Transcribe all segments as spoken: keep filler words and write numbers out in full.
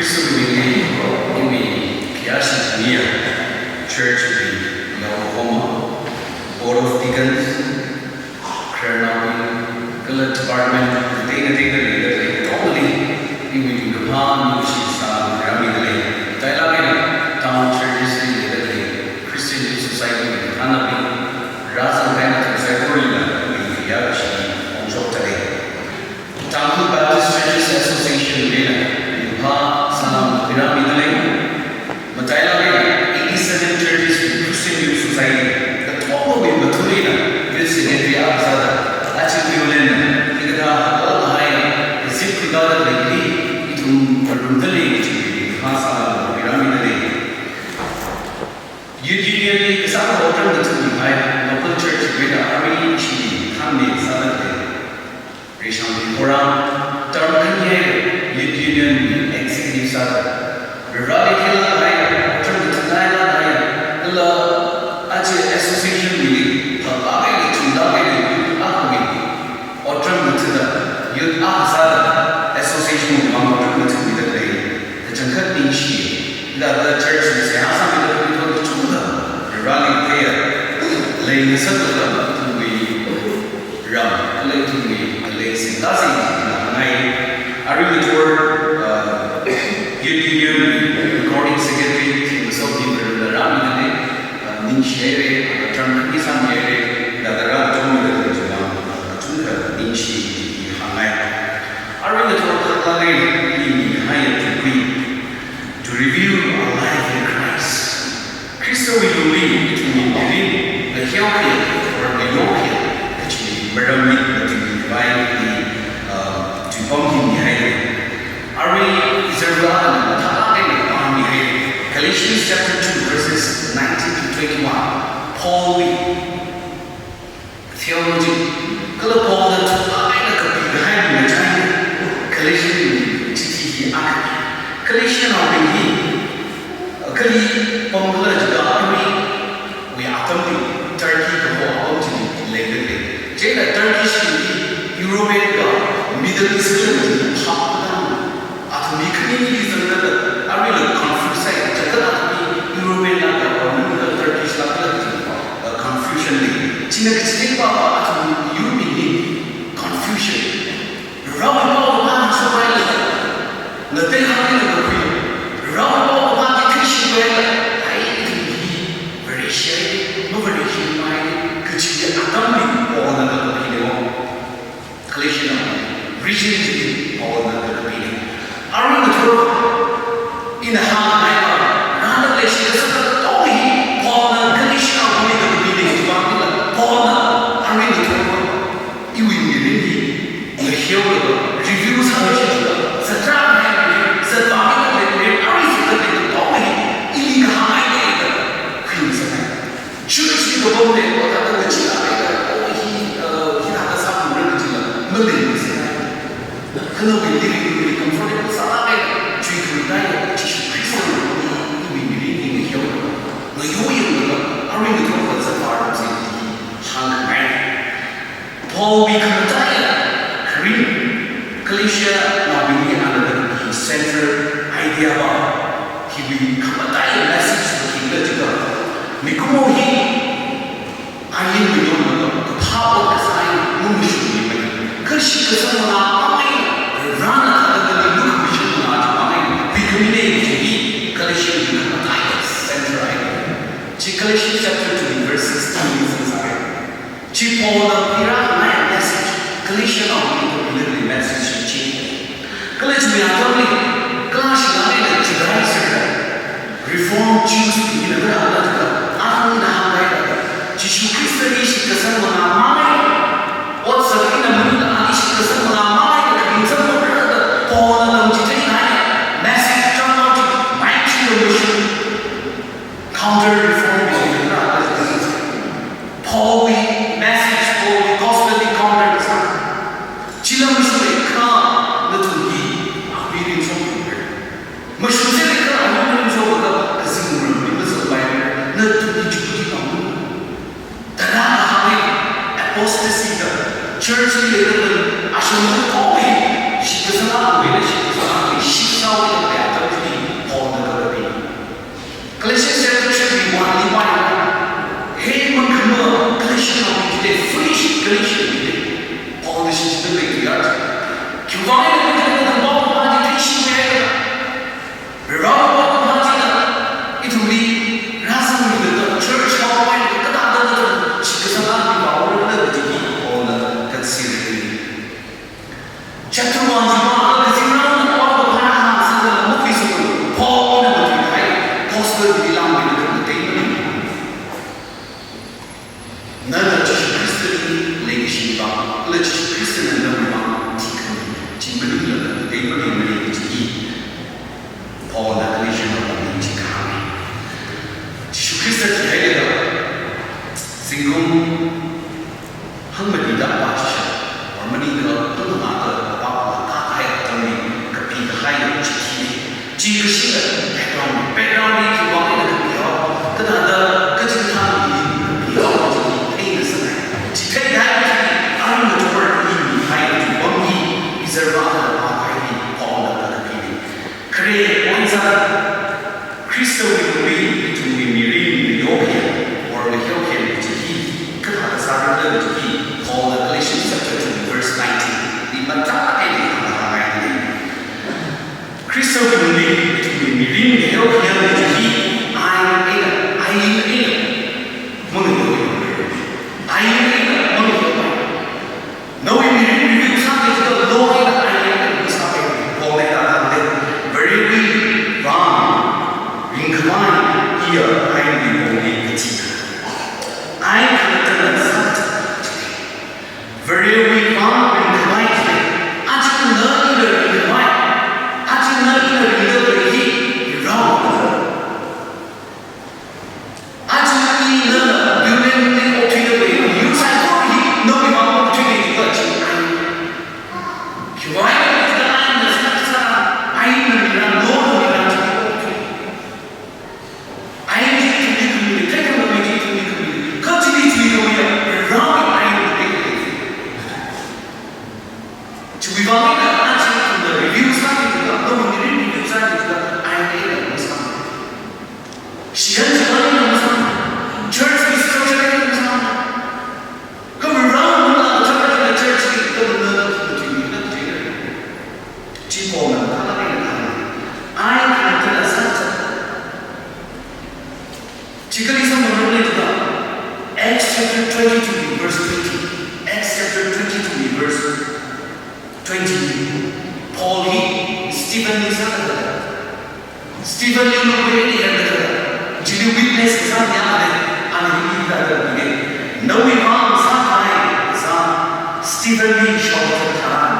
Sumili, iwui khayāshi khaniya, church wui yaokahoma, Board of Deacons, khararnaobing, kala department, ngatei ngateida leida khalei katongli, iwui ningkaphā ningshi salam khuirāmida lei. Matailāk eina town churches li leida khalei Christian Youth Society wui kathānnabing, rāzangkahai nathum saikorali iwui khayāshi phongshokda lei. Tangkhul Baptist Churches Association wui eina ningkaphā salam khuirāmida lei. Matailāk eina eighty-seven churches wui Christian Youth Society, katongawui mathun eina Youth Secretary akha sāda, aja Violin na hikathā haklāk kahai kazip khuikāda leili, ithum ngarumda lei kaji ningkaphā salam khuirāmida lei. Youth Union li kasā otram kathum mikahai, local church wui eina arui ishi thangme sāda lei. Reishang Bikhoram, term khani Youth Union executive sāda. Rarali khilākahai, otram kathum nailākahai, kala aja association wui, haklāk eina chunglāk eina youth akhawui otram kathāda, youth akha sāda, association wui vang otram kathāmida lei, kachangkhat ningshi. Hithāda church wui seihā sāmida khalei thot kachungkha, Vareli theiya, leingasaklaga ithumwui ram, kala ithumwui ngalei singda singda ngai. Arui ngathor, uh, Youth Union recording secretary, Thingmasot Nimrunna rāmida lei, uh, ningshi haira, uh, term khani sāmi haira, hithāda rāchonmida khalei chungda, uh, kachungkha ningshi hāngngai. Arui ngathor khaklāk eina, i mikahai tukui, to reveal our life in Christ. Khristawui lungli ithumwui mirin, ngahiao khayā, or ngayo khayā, kachi maramli matuiwui khavai i, uh, tuipam hi mihai. Arui Israel ana mathālāk eina pāmihai. Galatians chapter two, verses nineteen to twenty-one. Paulwui theology, kala Paulna thuklāk eina kapikahai ngachai, Galatian chithi hi akha. Galatianaobing hi, kali pam khala jiakha aruiwui atamli Turkey kaho apam chili leida lei. Chieina Turkish hi European ka Middle East kala hi phap khala. Athumwui community zangda, aruila confuse sāi, chithāda athumwui European la ka, or Middle Turkish la ka, uh, confusion lei. China kachi lei pa, athumwui youth bing hi confusion. Rao pao pa shokhaila, ngatei hāngli na kakhui. Rao pao pa ki kashi paila, ai, ithum hi Vareshi, mavareshi mai, kachi atamli Paulna kakapi lei wo. Galatian, originally, Paulna kakapi lei. Arui ngathor, ina hāngngaiva, rāda leishida sāda tong hi, Paulna Galatianbingli kakapi lei, ivang eina, Paulna, arui ngathor, iwui mirin hi, ngahiao laga, review sāmishi laga, sātra hai, sātra mi khalei, arui sāda lei, tong hi, ili kahāngngai lei da, khuingasakngai. Church li kapam lei, o thāda kachila lei, o hi, uh, hithāda sākhuira kachila, maleimasa. Khanawui living room li comfortable sālāk eina, chuikhamda ya, Jishu Khristawui, iwui mirin hi ngahiao, ngayo yanglaga, arui ngathor kazat varam se hi, hāngngai. Paulwui khamataiya kharing, Galatianaobingli ana kakapi central idea va, hiwui khamataiya message va khikhala jiakha, mikumo hi ain miyong laga kaphā ot kasā eina mamashungmimana. Kha shitkasang manā mang eina, Varena thāda kali lukhamashan manā chi mang eina, bikhamine kaji hi Galatianwui khamataiya central idea. Chi Galatians chapter two verse sixteen li zangsa. Chi Paulna pira ngai message, Galatianaobingli kapida khalei message chi. Kala chiwui atamli, kala shilangli Judaizer, Reform Jews bingna kala kala, athumna hāngkahai, Jishu Khristali shitkasang manā mang eina, ot sālakna maningla ali shitkasang manā mang eina, kharing sāmara da, Paulna lam chitheinai, message chang chi, mai chi lo mashun. Counter reform bing hi na, Paulwui message, Paulwui gospel li counter sā. Chila mashunlakha nathum hi, akha mirin shokra. Mashunserlakha akha mirin shokra, kazing ramli mazangmara. Nathum hi Jehudi pamlu. Tarākha hānga, apostle Chi kashida background, background li khiwui vang eina kapihaowa, kathāda kachikathāli kapihaowa kaji hi theida sāngai. Chi theida hi, arui ngathor hi mihai kaji vang hi, izarva da pākahai hi, Paulna kapina. Khare point sāda, Khristawui lungli ithumwui mirin ngayokahai, or ngaheokahai kaji hi, kathāda sāra kaji hi, Paulna Galatians chapter two verse nineteen li mathāda hāngkahai. Khristawui lungli ithumwui mirin ngayokahai kaji hi, ain eina, ain eina mangayoya. Ain eina mangayoya. Nawui mirin reveal sāki kaji law eina ain eina reveal sāki. Paulna hithāda hānga, varewui vang ringkhavai iya ainwui pongli kachina. Ain khalattana sāthatki. Varewui vang ringkhavai chi. Aja ina ringkhavai. Aja ina ringda khalei hi Varena. Aja ina building li okthuida khalei yur saikora hi nawui vang okthuida khalei chi ain. Khiwuivang khala ain na sāsā, ain na mirin, law na mirin chi okthui. Ain chi ithumli khamili, technology chi ithumli khamili. Kha chili chi yoya, Varewui ain na khamili. Chiwui vang eina aja ithumna reveal sāki kaji, nawui mirin reveal sāki kaji, ain eina masāmana. Shiyan chila eina masāmana. Church structure eina masāmana. Kha Varewui lungli church, church ki kathāda khamili kaji. Chi Paulna mathālāk eina hānga. Ain khalattana sāthat. Chi kali sāmara leida. Acts chapter twenty-two verse twenty. Acts chapter twenty-two verse twenty. Paul hi Stephen li sāda. Stephen li lukhui eina hāngda. Chili witness kasā mi akhana. Ana hithāda hānga. Nawui vang sākahai kasā Stephen li shokta tharan,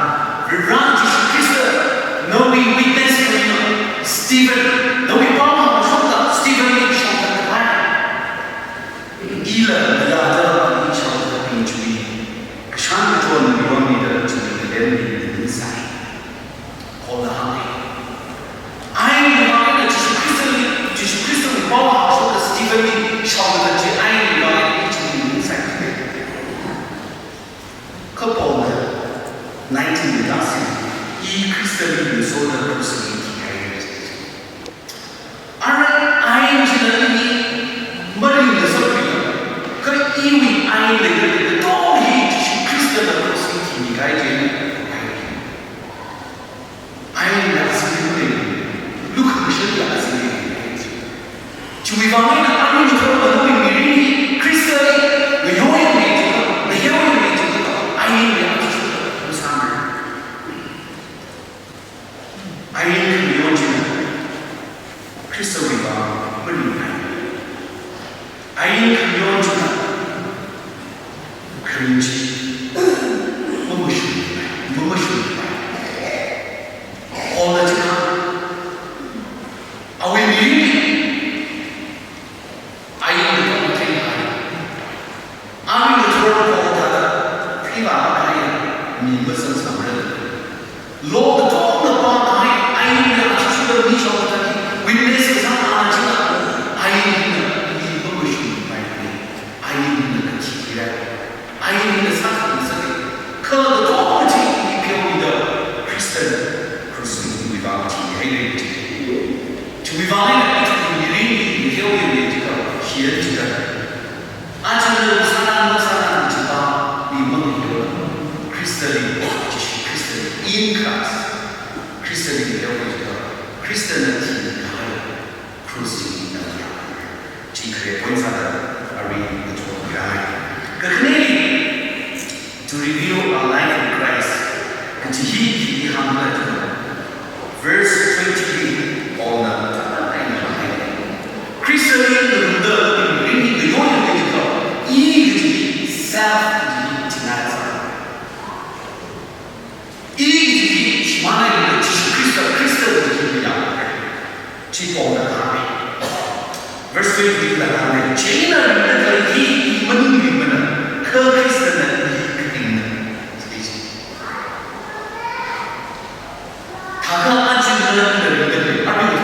Vare Jishu Khrista, nawui witness khalei na Stephen, nawui pao hāngshokta Stephen li shokta tharan, ila nayāda ali shokta pingchui, kashan kachon miwang mida chili kalemli ningsai. Paulna hānga. Ainwui vang eina Jishu Khristali, Jishu Khristawui pao hāngshokta Stephen li shokta chi ainwui vang eina chili ningsai. Kha Paulna nineteen li hānga, i Khristali ngasoda krushli thihai. Ara ain china i maringda sāpira. Kha iwui ain leida katonga hi Jishu Khristana krushli thimikahai chi. Ain na sāki male, lukhamashan na sāki. Chiwui vang eina arui ngathor nawui mirin hi Khristali ngayoyang ni jika, ngayoyang ni jika, ain ya sāmara. Ain khamayon china Khristawui vang maringai. Ain khamayon china kharing chi mamashunpai, mamashunpai. Paulna china awui mirin hi ain na tongthei hai. Arui ngathor Paul thāda pheiva kahai mi mazangsāmara. Law katongna pākahai ain na athishurda mi shokta hi witness kasā ana china ain hina mi mamashunpai. Ain hina kathi kira. Ain hina sākhangasak. Kha katonga chi i pheomida Khristana krushli iwui vang thihaira chi. Chiwui vang eina ithumwui mirin hi pheoya jikha, shiyan jikha. Aja na sānang masānang chiva mi mangayola. Khristali, Jishu Khristali, in Christ. Khristali pheoya jikha, Khristana thikahai krushli ina ya. Chi khare point sāda arui ngathor khuirai. Kakhaneli, to reveal our life in Christ. Kaji hi khi hāngda tu. Verse twenty li Paulna tata aina hānga. Khristali ngarumda mirin hi ngayoyang ni jika, i kaji hi self kaji hi deny sā. I kaji hi shimānlaga Jishu Khrista, Khrista kaji hi ya. Chi Paulna hānga. Verse twenty li hānga, chieina ringda khalei hi i maningmana, kha Khristana i katingna. Thākha aja ina ringda khalei, arui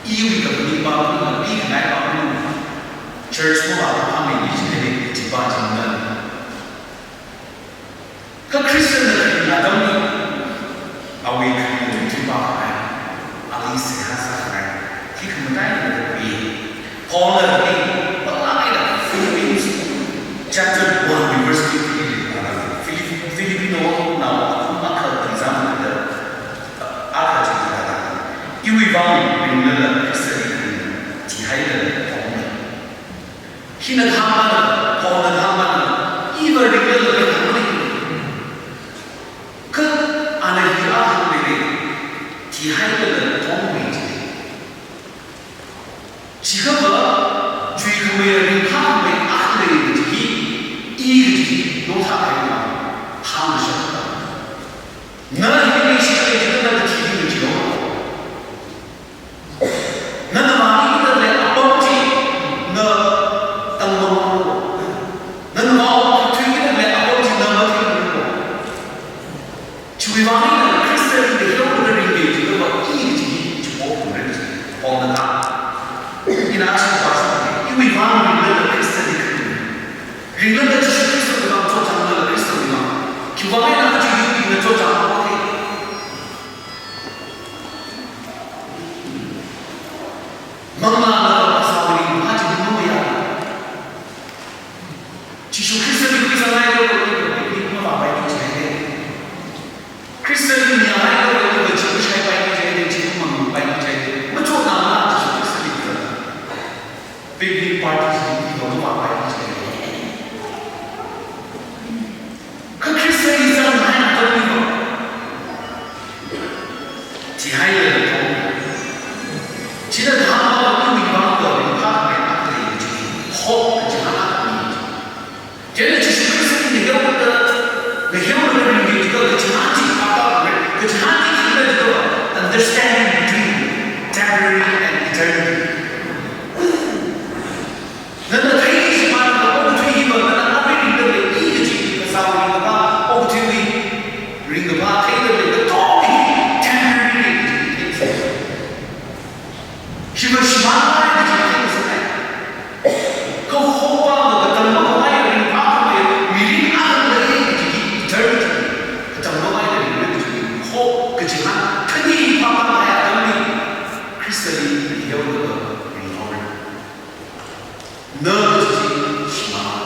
Iwui kaphaning pa maningla, i khangai pa maningla, church mavāpamei chi kaji pa chingna. Kha Christian na kharing atamli, awui kharing chi pa khangai, ali seihā sākhangai, hi khamataina kapi. Paulna hi, pālaida Philippians chapter one verse fifteen li, Philip-, Filipinonao akhum akha example da, akha chi da. Iwui vang ringlala Khristali kharing, thihailala thongmei. Hina kahāngna, Paulna kahāngna, iva ringlala kharingmei. Kha ana hi ahāngmei, thihailala thongmei chi. Chikhava, chuikhamei ringphāmei akha lei kaji hi, i kaji hi, notha kahaina, hāngshapta. Na hi leishilei jida na kathi hi kaji lo. Nana mani kida lei apam chi, na tangmang lo. Nana mao thuikida lei apam chi, na mathuimang lo. Chiwui vang eina Khristali kaheoda ringki jiakha i kaji hi chiphok phalungra kaji Paulna thā. Ina ashi pāsa, iwui vang ringlala Khristali kharing. Ringlala Jishu Khristawui vang chotchānglala Khristawui vang. Khiwui vang eina aja yurli na chotchāng haowa khe. Manglāna phasāwui ringkaphā chi mamayā. Jishu Khristali khuisanghaida picnic mavāpai kaji haide. Khristali mihaida picnic mashaipai kaji haide, chi mangpai kaji haide. Machotnāmana Jishu Khristali khuisang. Picnic party chi mavāpai kaji haide. Kha Khristali zanghai atamli va, thihailala thong. China thāmala iwui vang ringphāmei akha lei kaji, hope kaji akha lei. Chieina Jishu Khristali naheoda, naheoda ringki jiakha kachihān chi phāphāra, kachihān chi khala jiakha understanding between temporary and eternity. Nana theili shimānlaga okathui hiva nana awui ringda lei, i kaji phasāwui ringkaphā, okathuiwui ringkaphā theida lei, katonga hi temporary lei kaji theisa. Hiva shimānlāk kaji theisa. Kha hope va katamva khavai ringphākhamei mirin akha lei kaji hi eternity. Katamva khavai ringda kaji hi hope kaji ha khani phāphākahai atamli Khristali heoda ringhaora. Na kaji chi shimān.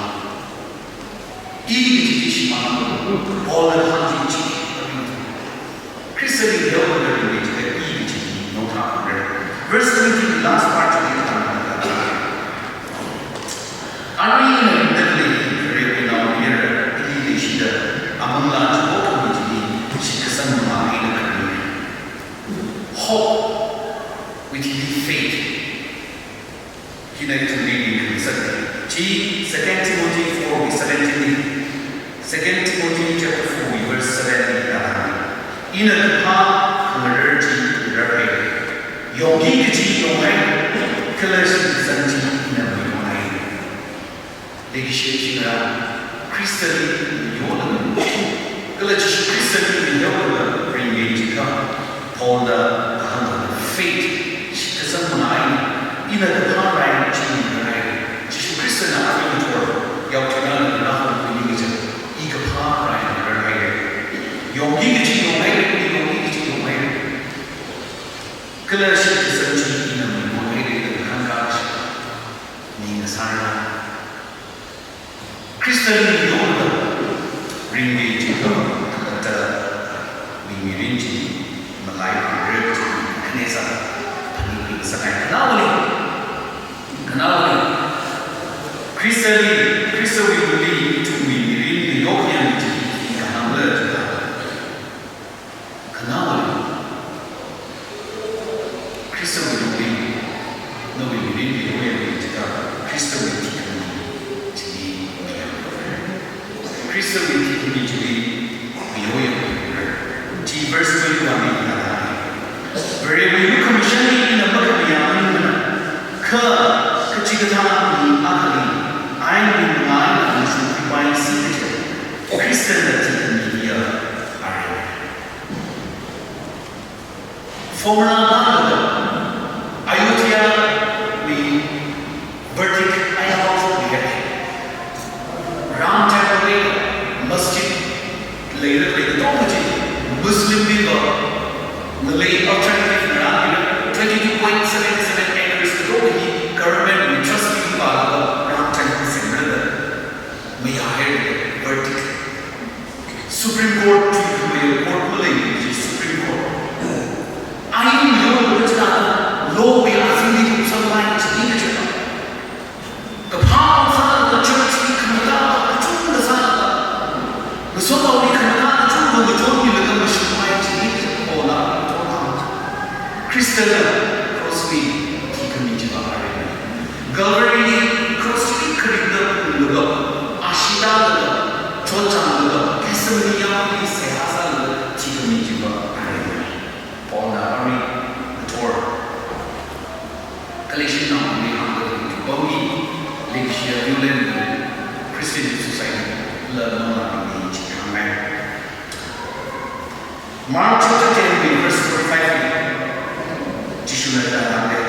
I kaji chi shimān. Paulna kahāng chi chi. Khristali heoda ringki jiakha i kaji chi notha phalungra. Verse twenty, last part chi hāngda lei. Arui ina ringda khalei Varewui naomayara ili leishida, amanglā chiphokkhamei chili shitkasang mangā eina kharing. Hope, with faith. Hina ithumli ringkasang. Chi Second Timothy four wui seventeen li. Second Timothy chapter four wui verse seventeen li hānga. Ina kaphā khangarar chi rarhai. Yongki kaji yonghai. Kala shitkasang chi ina mayonghai. Leikashi shingra, Khristali mayonlaga, kala Jishu Khristali mayonlaga ringki jiakha, Paulna kahāngda faith, shitkasang mangā eina, ina kaphā rai chi mayonghai, Jishu Khristana awui ngathor yaothuina nana hongkhuini kaja, i kaphā rai rarhai. Yongki kaji yonghai, i yongki kaji yonghai. Kala shitkasang chi ina mayonghai da kahāng kashi. Ning sāra. Khristali mayonlaga ringki jiakha, kala awui mirin chi malaiphungra kaji khane sā phaningpi sāngai. Khanaowali, khanaowali, Khristali, Khristawui lungli ithumwui mirin mayokhayang chi khi kahāngla jiakha, khanaowali, Khristawui lungli nawui mirin mayokhayang jiakha, Khristawui thikhami chili mayokhayang. Khristawui thikhami chili mayokhayang. Chi verse twenty-one li hānga. Varewui lukhamashanli ina makhamayā maningmana, kha kachikathā mi akhali, ainwui mangā eina mashungkhuipaisi kaja, Khristana thikhami hiya arei. Formula nada, ayu Thikami chiva arei. Calvary cross li kharingda phunglaga, ashee tālaga, chotchānglaga, Gethsemane yangli seihā sālaga thikami chiva arei. Paulna arui ngathor Galatian naobingli hāngda leikapamli, leikashiya Viewland Christian Society la naongarābingli chi hāngngai. Mark chapter ten wui verse forty-five li Jishuna thāda hānga,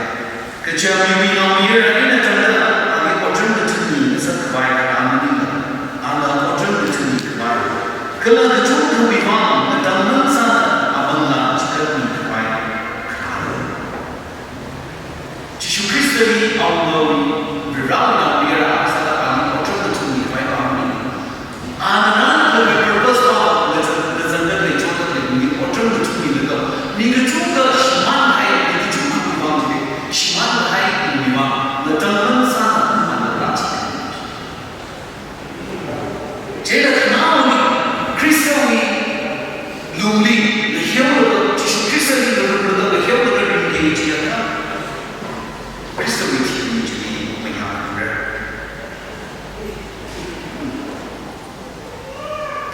"Kaja miwui Naomayara eina tangda ali otram kathum mi ngasakkhavai kharā maningla, ana otram kathum mi khavai. Kala kachungkhawui vang katang mang sāda apam laa chigatmi khavai kharā." Jishu Khristali awungawui, Varewui Naomayara sāda ali otram kathum mikhavai vang maningla, ana nganākhavai purpose vang ngazan, ngazanda khalei, chotda khalei, mi otram kathum milaga, mi kachungkha shimānkahai, mi kachungkhawui vang chili shimānkahai miwui vang katang mang sāda ana laa chi. Chieina khanaowali Khristawui lungli ngaheolaga, Jishu Khristali ngarumlaga ngaheolaga ringki jiakha, Khristawui thikami chili mayākhangra.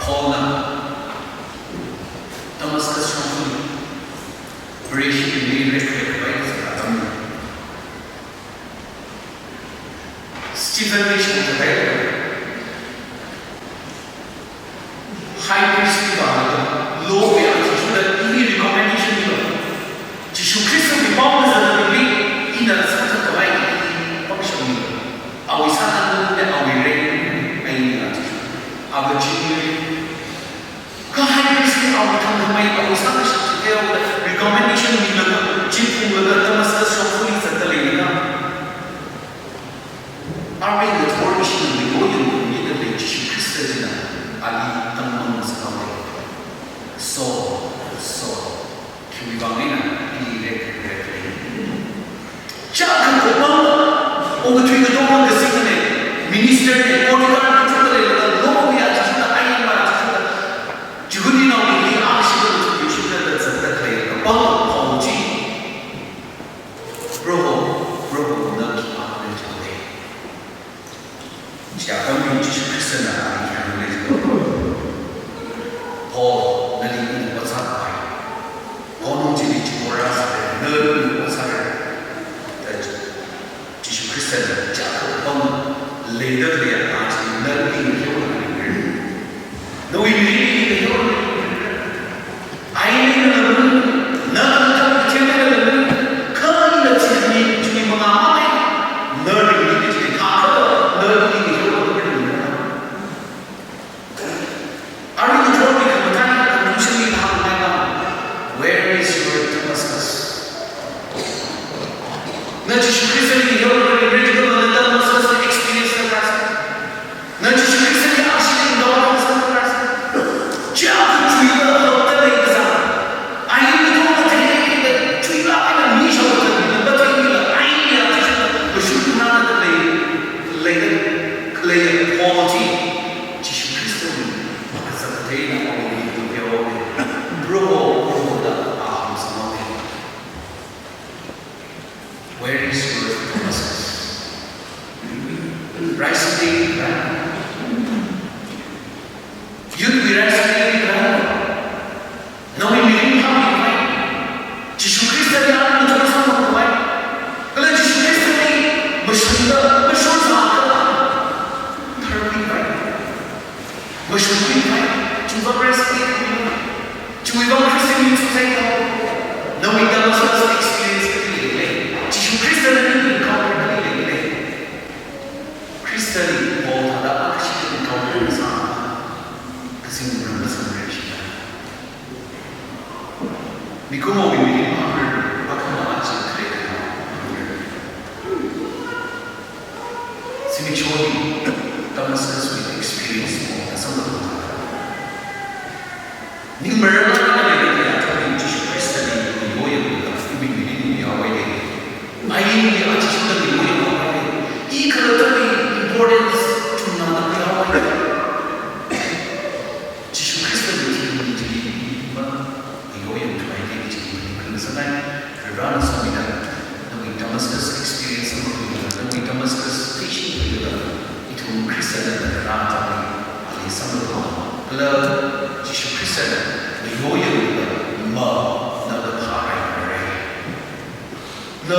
Paulna Damascus shongfali Vareshibingli rekrekhavai sāda atam, Stephen li shongzathaida, high priest li vālaga, law wui athishurda ili recommendation milo. Jishu Khristawui pao ngazatbingli ina sāthatkhavai ili pangshap milo. Awui sākhangatha, awui rei, awui athishur, awui chingri. Kha high priest li awui thangkhamei, awui sākashap chitheihaoda recommendation milaga, chi phunglaga Damascus shongfali zatda leilala, arui ngathor ishinna mayonmida khalei Jishu Khrista china ali tangmang sāhaoda, "Saul, Saul, khiwui vang eina ili rekrekli?" Chiyākha apam, okathui katonga kasingna, minister na, bodyguard na, chungda leilala, law wui athishurda, ain wui athishurda, Jihudinaobingli ashee kathum yuishurda zatda khalei apam Paul chi, "Proho, Proho, na khipākhala?" jihaoda, chiyākha mi Jishu Khristana ali khi hāngkhala jiakha, "Paul, nali ina ot sākhavai. Konung chili chihorāsāra, nali ot sāra." Da Jishu Khristana chiyākha apam leida khalei athishurda, "Nali ngaheolaga ringra. Nawui mirinli ngaheolaga ringra. Ain eina lākra, na kathāda themda lākra, kha ina thikami chiwui mangā mang eina na ringki kaji thākha, nali ngaheolaga ringra." Arui ngathorwui khamathā conclusion li hāngkhangai vang, "Where is your Damascus?" Na Jishu Khristali ngaheolaga ringra jiakha na Damascus experience sāra sā? Na Jishu Khristali ashee eina ngasoda sāra sā? Chiyākha chuila hapta leikasā, ain katonga theida chuilāk eina mi shaothatmida, matheimila, ain ya Jishu, mashun nana da lei, leida khalei Paul chi, Jishu Khristawui makazang theina awui peo, "Proho, Proho," da ahāngsanghaoda. Where is your Damascus? Rise today, right? Youth, we rise today, right? Nawui mirin phāmikhavai, Jishu Khristali ana ngathorsamkhavai, kala Jishu Khristali mashunla, mashun sākha, tharmikhavai, mashunmikhavai, chiwui vang rise today, chiwui vang Christian youth society, nawui Damascus experience kali leikhala, Jishu Khristana nali encounter kali leikhala. Khristali Paul thāda akhashi encounter sā, kazing ram masamre shida. Mikumowui mirin phāra, akhama aja khareda. Zimiksho hi Damascus wui experience mo kasang lo. Ning marānakha leida khalei athumli Jishu Khristali ngayoyanglaga iwui mirinli yaohaida, ainli athishurda ngayoyanghaoda, i khalattali importance chungna da khuihaoda. Jishu Khristali thikami chili mangayoyangthuhaida chili maningkha ngasāngai, Varena somida, nawui Damascus experience sākhuilaga, nawui Damascus teaching khuilaga, ithum Christian na rātali, ali samlaga, kala Jishu Christian na yoyang laga, ma, nada pharai rai. Na